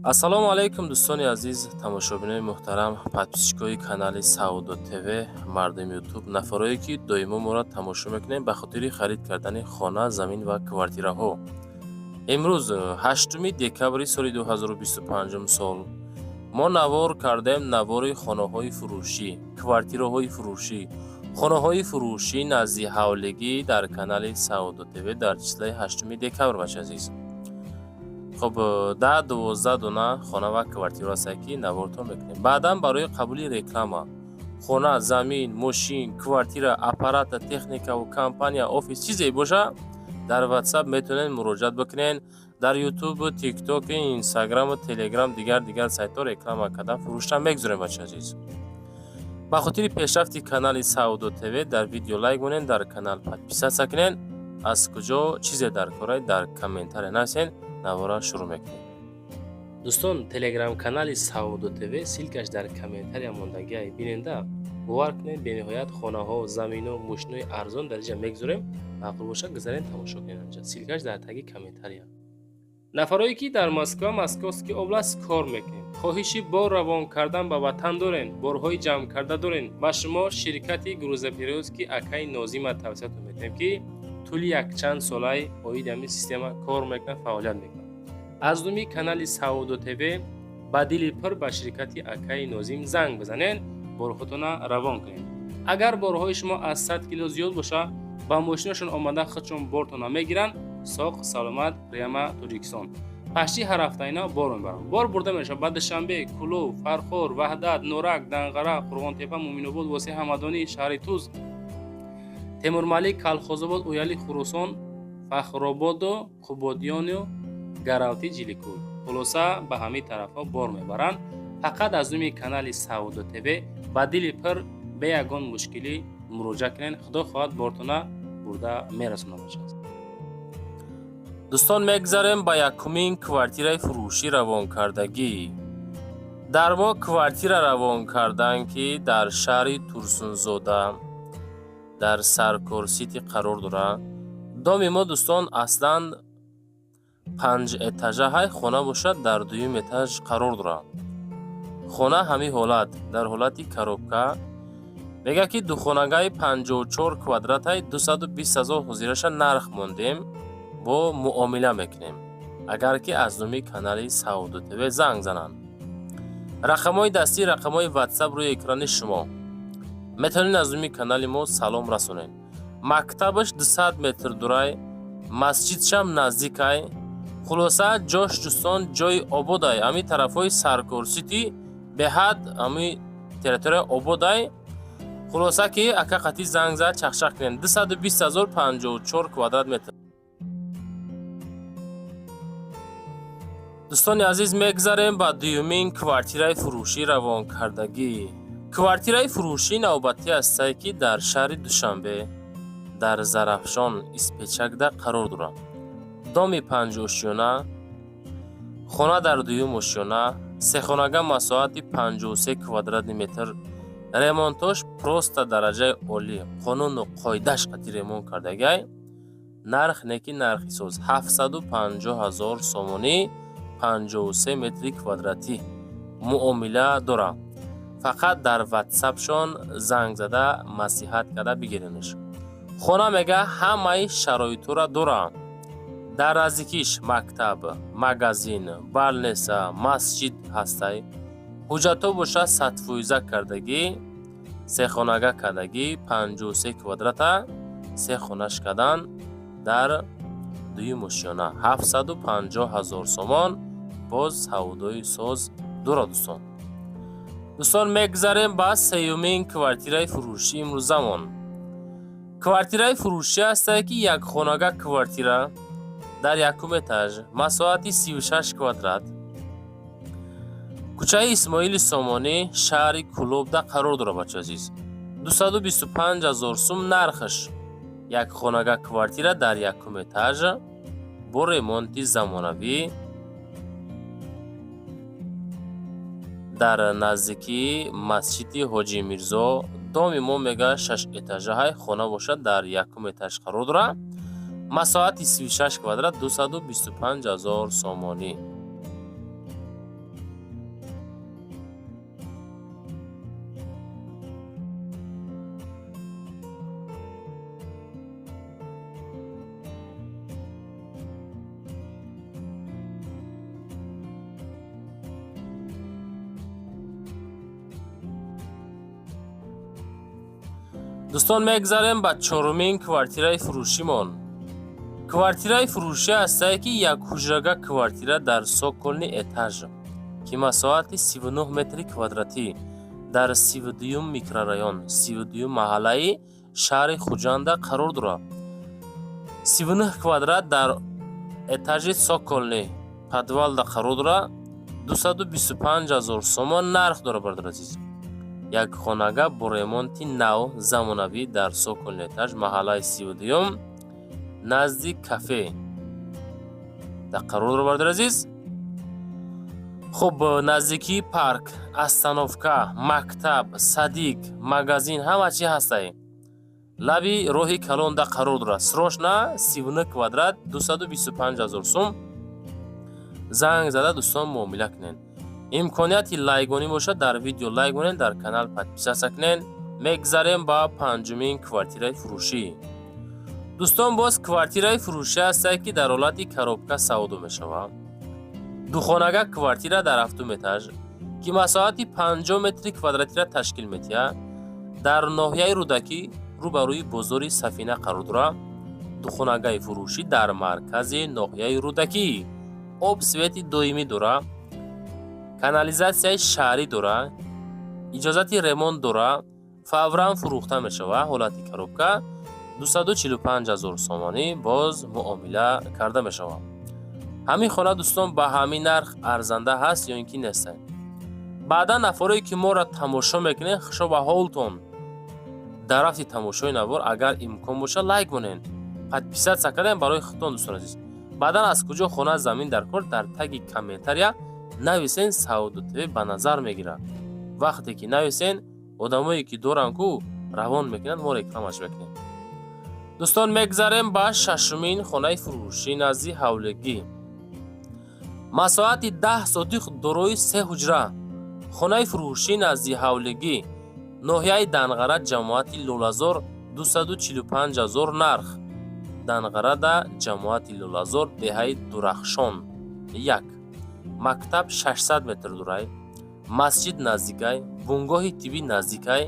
Ассалому алайкум, дӯстони азиз, тамошобинони муҳтарам, подписчикои канали Савдо ТВ, мардуми Ютуб, нафарое ки доимо моро тамошо мекунем ба хотири харид кардани хона, замин ва квартираҳо. Имрӯз, 8 декабри соли 2025 сол, мо навор кардем, навори хонаҳои фурӯшӣ, квартираҳои фурӯшӣ, хонаҳои фурӯшӣ назди ҳавлигӣ дар канали Савдо ТВ дар числаи 8 декабр. Бачи азиз, хуб, 10-12 дона хона ва квартира ҳастанд, ки навортон мекунем. Баъдан барои қабули реклама хона, замин, мошин, квартира, аппарата, техникаву компания, офис, чизе боша, дар Ватсап метавонед муроҷиат бикунед. Дар Ютубу Тиктоку Инстаграму Телеграм, дигар дигар сайтҳо реклама карда фурӯшта мегузорем. Бачи азиз, ба хотири пешрафти канали Савдо ТВ дар видео лайк монед, дар канал подписаться кунед. Аз куҷо чизе дар корай, дар комментария нависед. Навора шурӯъ мекунем. Дӯстон, телеграм-канали Савдо ТВ, ссылкаш дар комментария мондагиай, биненда. Бовар кунед, бениҳоят хонаҳо, замино, мошинои арзон дар инҷа мегузорем. Маъқул бошад, гузарен, тамошо кунед. Анҷа ссылкаш дар таги комментария. Нафарое ки дар Москва, Московский область кор мекунед, хоҳиши бор равон кардан ба ватан дорен, борҳои ҷамъкарда дорен, ба шумо ширкати грузоперевозки акаи Нозима тавсиятон метиҳем, ки тӯли якчанд солаи оиди ҳамин система кор мекунад, фаъолият мекунад. Аз номи канали Савдо ТВ ба дили пур ба ширкати акаи Нозим занг бизанед, борҳотона равон кунед. Агар борҳои шумо аз 100 кило зиёд боша, ба мошинашон омада худшон бортона мегиранд, соқ саломат прямо Тоҷикистон. Пашти ҳар ҳафта ина бор мебаранд. Бор бурда мешавад ба Душанбе, Кӯлоб, Фархор, Ваҳдат, Норак, Данғара, Қурғонтепа, Муъминобод, Восеъ, Ҳамадонӣ, шаҳри Туз, Темурмалик, Калхозобод, Уяли, Хуросон, Фахрободу Қубодиёну Гаравти, Ҷиликӯл, хулоса, ба ҳамин тарафҳо бор мебаранд. Фақат аз номи канали Савдо ТВ ба дили пур, бе ягон мушкилӣ муроҷиат кунед. Худо хоҳад, бортона бурда мерасонад. Бошад. Дӯстон, мегзарем ба якумин квартираи фурӯшӣ равонкардагӣ. Дар мо квартира равон карданд, ки дар шаҳри Турсунзода, дар Саркорсити қарор дорад. Доми мо, дӯстон, аслан панҷ этажаҳай, хона бошад, дар дуюм этаж қарор дорад. Хона ҳамин ҳолат, дар ҳолати коробка. Мегӯяд, ки духонагаи 54 квадратай, 220 ҳазор ҳозираша нарх мондем, бо муомила мекунем, агар ки аз номи канали Савдо ТВ занг зананд. Рақамҳои дастӣ, рақамҳои Ватсап рӯи экрани шумо. Метавонед аз номи канали мо салом расонед. Мактабаш 200 метр дурай, масҷидшам наздикай. Хулоса, ҷош, дӯстон, ҷои ободай. Ҳамин тарафҳои Саркорсити беҳад ҳами территория ободай. Хулоса, ки ака қатӣ занг зад, чахчах кунем. 220 ҳазор, 54 квадрат метр. Дӯстони азиз, мегзарем ба дуюмин квартираи фурӯшӣ равонкардагӣ. Квартираи фурӯшӣ навбатӣ ҳастае, ки дар шаҳри Душанбе, дар Зарафшон Испечакда қарор дорад. Доми панҷошёна, хона дар дуюм ошёна, сехонага, масоҳати 53 квадратный метр. Ремонтош просто дараҷаи олӣ, қонуну қоидаш қати ремонт кардагиай. Нарх неки нархи соз, 750 ҳазор сомонӣ, 53 метри квадратӣ. Муомила дорад. Фақат дар Ватсапшон занг зада, маслиҳат карда бигиренаш. Хона, мега, ҳамаи шароитҳоро дорад. Дар наздикиш мактаб, магазин, больница, масҷид ҳастай. Ҳуҷҷатҳо бошад, садфоиза кардагӣ, сехонага кардагӣ, 53 квадрата се хонаш кардан, дар дуюм ошёна, 750 ҳазор сомон. Боз савдои соз дорад, дӯстон. Дӯстон, мегзарем ба сеюмин квартираи фурӯшӣ имрӯзамон. Квартираи фурӯшӣ ҳастае, ки якхонага квартира дар якум этаж, масоҳати 36 квадрат, кӯчаи Исмоили Сомонӣ, шаҳри Кӯлобда қарор дорад. Бача азиз, 225 ҳазор сум нархаш. Якхонага квартира дар якум этаж бо ремонти замонавӣ, дар наздикии масҷиди Ҳоҷи Мирзо. Доми мо, мега, шаш этажаҳай, хона бошад, дар якум этаж қарор дорад, масоҳати 36 квадрат, 225 ҳазор сомонӣ. Дӯстон, мегзарем ба чорумин квартираи фурӯшимон. Квартираи фурӯшӣ ҳастае, ки якҳуҷрага квартира дар цокольный этаж, ки масоҳати 39 метри квадратӣ дар 32-юм микрорайон, 32-юм маҳаллаи шаҳри Хуҷанда қарор дорад. 39 квадрат дар этажи цокольный, подвалда қарор дорад. 225 ҳазор сомон нарх дорад, бародари азиз. Як хонага бо ремонти нав, замонавӣ, дар цокольный этаж, маҳаллаи 32-юм, назди кафе да қарор дорад, бародари азиз. Хуб, наздикии парк, остановка, мактаб, садик, магазин, ҳама чи ҳастай. Лаби роҳи калонда қарор дорад. Срочно 39 квадрат, 225 ҳазор сум. Занг зада, дӯстон, муомила кунед. Имконияти лайкгонӣ бошад, дар видео лайк монед, дар канал подписаться кунед. Мегзарем ба панҷумин квартираи фурӯшӣ. Дӯстон, боз квартираи фурӯшӣ ҳастае, ки дар ҳолати коробка савдо мешавад. Духонага квартира дар ҳафтум этаж, ки масоҳати 50 метри квадратиро ташкил медиҳад, дар ноҳияи Рӯдакӣ, рӯбарӯи бозори Сафина қарор дорад. Духонагаи фурӯшӣ дар маркази ноҳияи Рӯдакӣ, об, свети доимӣ дорад, канализатсияи шаҳрӣ дорад, иҷозати ремонт дорад, фавран фурӯхта мешавад. Ҳолати коробка, 245 ҳазор сомонӣ, боз муомила карда мешавад. Ҳамин хона, дӯстон, ба ҳамин нарх арзанда ҳаст ё ин ки нестанд? Баъдан нафаре, ки моро тамошо мекунед, хушо ба ҳолтон. Дар рафти тамошои навор, агар имкон бошад, лайк монед, подписаться кардем барои худтон. Дӯстон азиз, баъдан аз куҷо хона, замин дар кор, дар таги комментария нависен, Савдо ТВ ба назар мегирад. Вақте ки нависен, одамое ки доранд ку равон мекунанд, мо рекламаш мекунем. Дӯстон, мегзарем ба шашумин хонаи фурӯшӣ назди ҳавлигӣ, масоҳати 10 сотих, дорои се ҳуҷра. Хонаи фурӯшӣ назди ҳавлигӣ, ноҳияи Данғара, ҷамоати Лолазор, 245 ҳазор нарх. Данғарада, ҷамоати Лолазор, деҳаи Дурахшон як, мактаб 600 метр дурай, масҷид наздикай, бунгоҳи тиббӣ наздикай,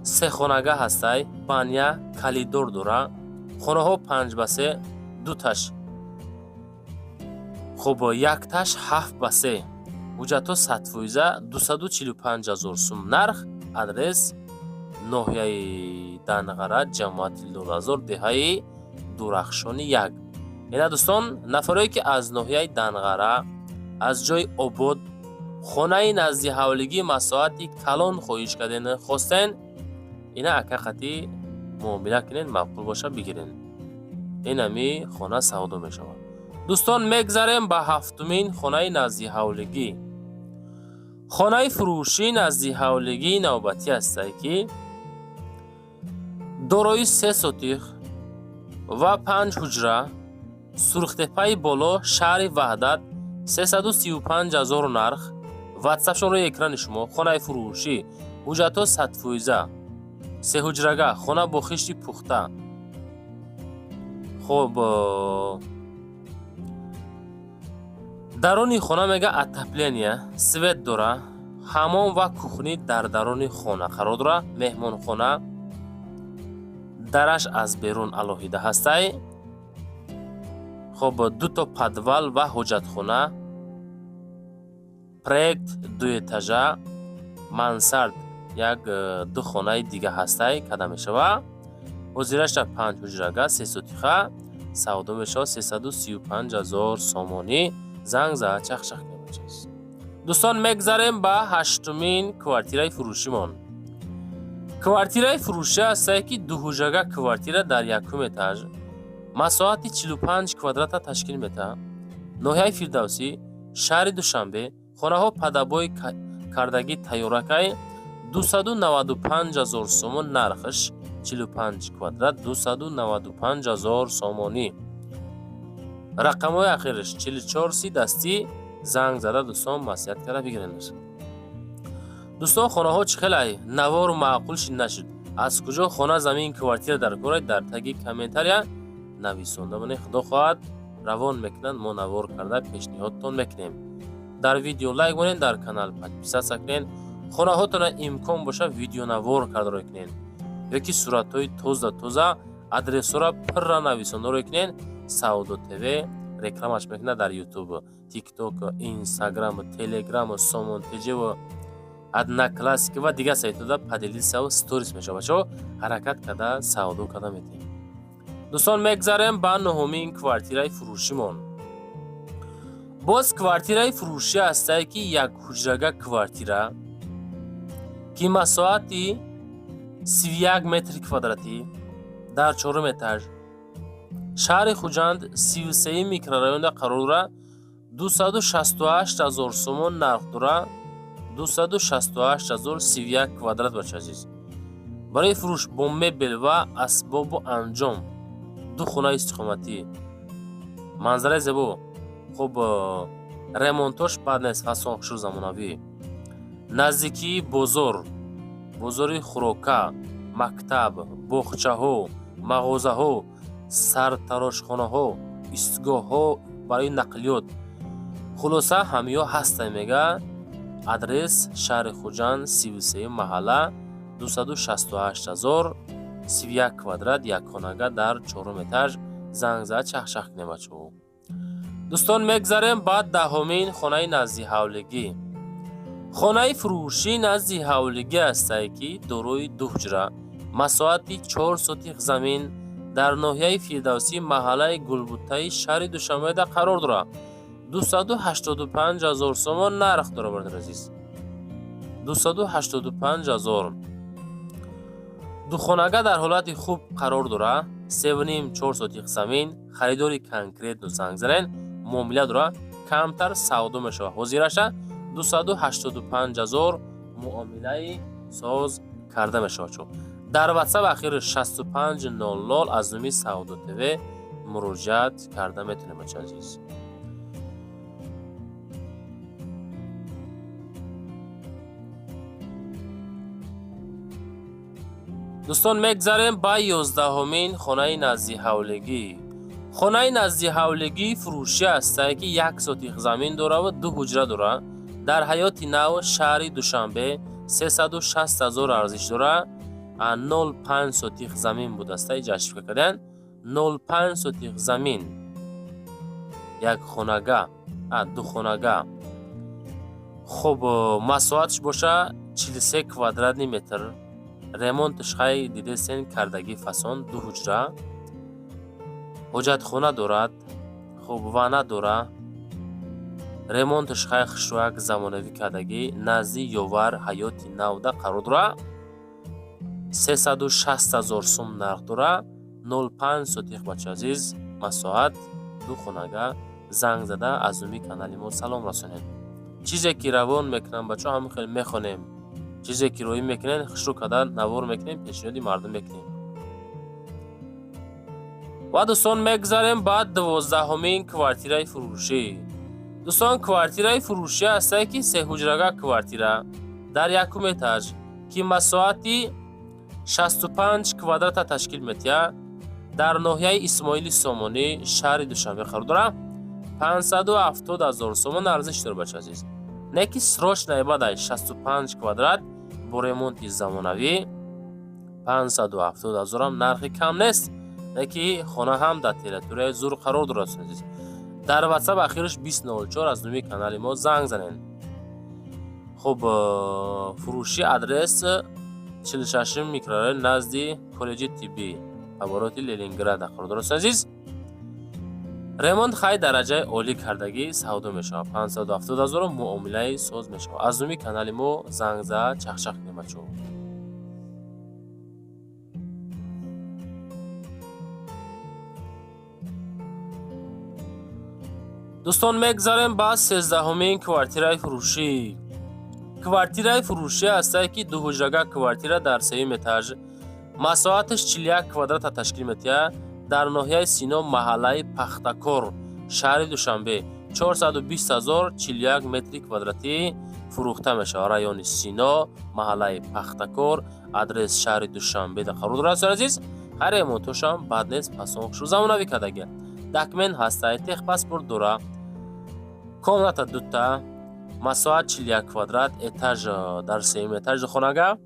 сехонага ҳастай, баня, коридор дора. Хонаҳо 5 ба 3, дуташ, хуб, якташ 7 ба 3. Ҳуҷҷатҳо 100%, 245 ҳазор сум нарх. Адрес: ноҳияи Данғара, ҷамоати Лолазор, деҳаи Дурахшони як. Ина, дӯстон, нафарое, ки аз ноҳияи Данғара, аз ҷои обод хонаи назди ҳавлигӣ, масоҳати калон хоҳиш карден, хостен, ина ака қатӣ муомила кунед, маъқул боша, бигирен. Инами хона савдо мешавад. Дӯстон, мегзарем ба ҳафтумин хонаи назди ҳавлигӣ. Хонаи фурӯшӣ назди ҳавлигии навбатӣ ҳастае, ки дорои се сотих ва панҷ ҳуҷра, Сурхтепаи боло, шаҳри Ваҳдат, 335 ҳазор нарх. Ватсапшон рӯи экрани шумо. Хонаи фурӯшӣ, ҳуҷҷатҳо 100%, сеҳуҷрага хона бо хишти пухта. Хуб, даруни хона мега отопление, свет дора, ҳамом ва кухни дар даруни хона қарор дора, меҳмонхона, дараш аз берун алоҳида ҳастай. Хуб, дуто подвал ва ҳоҷатхона. Проект дуэтажа, мансард, як ду хонаи дига ҳастай, када мешава. Ҳозираша панҷ ҳуҷрага, сесотиха савдо мешавад, 335 ҳазор сомонӣ. Занг зада, чахчах кунед. Дӯстон, мегзарем ба ҳаштумин квартираи фурӯшимон. Квартираи фурӯшӣ ҳастае, ки дуҳуҷрага квартира дар якум этаж, масоҳати 45 квадрата ташкил метаҳад, ноҳияи Фирдавсӣ, шаҳри Душанбе. Хонаҳо под обои кардагӣ тайёракай, 295 ҳазор сомон нархш, 45 квадрат, 295 ҳазор сомонӣ. Рақамҳои ахираш 44 30 дастӣ. Занг зада, дӯстон, маслиҳат карда бигиренаш. Дӯстон, хонаҳо чӣ хелай? Навору маъқул шид, нашуд? Аз куҷо хона, замин, квартира дар корай, дар таги комментария нависонда монед. Худо хоҳад, равон мекунанд, мо навор карда пешниҳодтон мекунем. Дар видео лайк монед, дар канал подписаться кунед. Хонаҳотона имкон боша, видеонавор карда рой кунед. Ёки суратҳои тоза тоза, адресҳоро пурра нависондоро кунен, Савдо ТВ рекламаш мекунад дар Ютуб, Тикток, Инстаграм, Телеграм, Сомон ТЖ, Одноклассники ва дигар сайтҳода поделиться, сторис мешавад. Бачаҳо, ҳаракат карда савдо карда метавонем. Дӯстон, мегзарем ба нуҳумин квартираи фурӯшимон. Боз квартираи фурӯшӣ ҳастае, ки як ҳуҷрага квартира, ки масоҳати 31 метри квадратӣ, дар чорум этаж, шаҳри Хуҷанд, 33-юм микрорайонда қарор дорад. 268 000 сомон нарх дорад. 268 000, 31 квадрат, бача азиз. Барои фурӯш бо мебел ва асбобу анҷом, ду хонаи истиқоматӣ, манзараи зебо. Хуб, ремонтош бад нест, фасон, хушрӯ, замонавӣ. Наздикии бозор, бозори хӯрока, мактаб, боғчаҳо, мағозаҳо, сартарошхонаҳо, истгоҳҳо барои нақлиёт, хулоса, ҳамиҳо ҳастанд, мега. Адрес: шаҳри Хуҷанд, 33-юм маҳалла, 268 000, 31 квадрат, якхонага дар чорум этаж. Занг зад, чахчах кунем, бачаҳо. Дӯстон, мегзарем ба 10-умин хонаи назди ҳавлигӣ. Хонаи фурӯшӣ назди ҳавлигӣ ҳастае, ки дорои ду ҳуҷра, масоҳати 4 сотих замин, дар ноҳияи Фирдавсӣ, маҳаллаи Гулбутаи шаҳри Душанбеда қарор дорад. 285 000 сомон нарх дорад, бародари азиз, 285 000. Духонага дар ҳолати хуб қарор дорад, 3,5-4 сотих замин. Харидори конкретно занг занед, муомила дорад, камтар савдо мешавад. Ҳозираша 285 000 муомилаи соз карда мешавад. Чо дар Ватсап ахири 6500 аз номи Савдо ТВ муроҷиат карда метавонем, бача азиз. Дӯстон, мегзарем ба 11-умин хонаи наздиҳавлигӣ. Хонаи наздиҳавлигӣ фурӯшӣ ҳастае, ки як сотих замин дорад ва ду ҳуҷра дорад, дар Ҳаёти Нав, шаҳри Душанбе, 360 000 арзиш дорад. 05 сотих замин будаста, иҷа кардан, 05 сотих замин, як хонага, ду хонага. Хуб, масоҳатш боша 43 квадратный метр. Ремонтш хай дидесен, кардагӣ фасон. Ду ҳуҷра, ҳоҷатхона дорад, хуб, ванна дора. Ремонтш хай хушрӯяк, замонавӣ кардагӣ. Назди Ёвар, Ҳаёти Навда қарор дорад. 360 000 сум нарх дорад. 05 сотих, бача азиз, масоҳат, ду хонага. Занг зада, аз номи канали мо салом расонед. Чизе ки равон мекунам, бачаҳо, ҳамин хел мехонем. Чизе ки роӣ мекунем, хушрӯ карда навор мекунем, пешниҳоди мардум мекунем. Ва дӯстон, мегзарем ба 12-умин квартираи фурӯшӣ. Дӯстон, квартираи фурӯшӣ ҳастае, ки сеҳуҷрага квартира дар якум этаж, ки масоҳати 65 квадрата ташкил метиҳад, дар ноҳияи Исмоили Сомонӣ, шаҳри Душанбе қарор дорад. 570 ҳазор сомон арзиш дорад, бача азиз. Не ки срочно бадай, 65 квадрат бо ремонти замонавӣ, 570 ҳазорам нархи кам нест, не ки хона ҳам дар территорияи зур қарор дорад. Азиз, дар Ватсап ахираш 2004 аз номи канали мо занг занед. Хуб, фурӯши адрес: 46-м микрорайон, назди коллеҷи тиббӣ, повороти Ленинграда қарор дорад. Азиз, ремонт хай дараҷаи олӣ кардагӣ, савдо мешавад. 570 ҳазору муомилаи соз мешавад. Аз номи канали мо занг зад, чахчах кунем, бачаҳо. Дӯстон, мегзарем ба 13-умин квартираи фурӯшӣ. Квартираи фурӯшӣ ҳастае, ки дуҳуҷрага квартира дар сеюм этаж, масоҳаташ 41 квадрата ташкил метиҳад, дар ноҳияи Сино, маҳаллаи Пахтакор, шаҳри Душанбе, 420 ҳазор, 41 метри квадратӣ фурӯхта мешавад. Райони Сино, маҳаллаи Пахтакор, адрес шаҳри Душанбеда қарор дорад. Азиз, ҳар ремонтошам бад нест, фасон, хушу замонавӣ кардагия. Документ ҳастай, техпаспорт дора. Комната дута, масоҳат 41 квадрат, этаж, дар сеюм этажи хонага.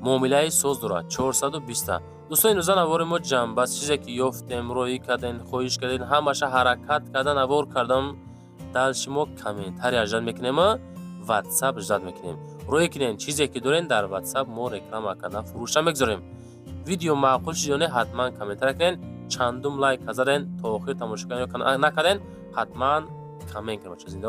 Муомилаи соз дорад, 420. Дӯстони, имрӯза навори мо ҷамъбаст. Чизе ки ёфтем, роҳӣ кардем, хоҳиш кардем, ҳамаша ҳаракат карда навор кардам. Дальше мо комментария ждать мекунем, Ватсап ждать мекунем. Роҳӣ кунем, чизе ки дорем, дар Ватсап мо реклама кардан фурӯша мегузорем. Видео маъқул шуд ё не, ҳатман комментария кунед. Чандум лайк заден, то охир тамошо накарден, ҳатман коммент кунед. Бача, зинда.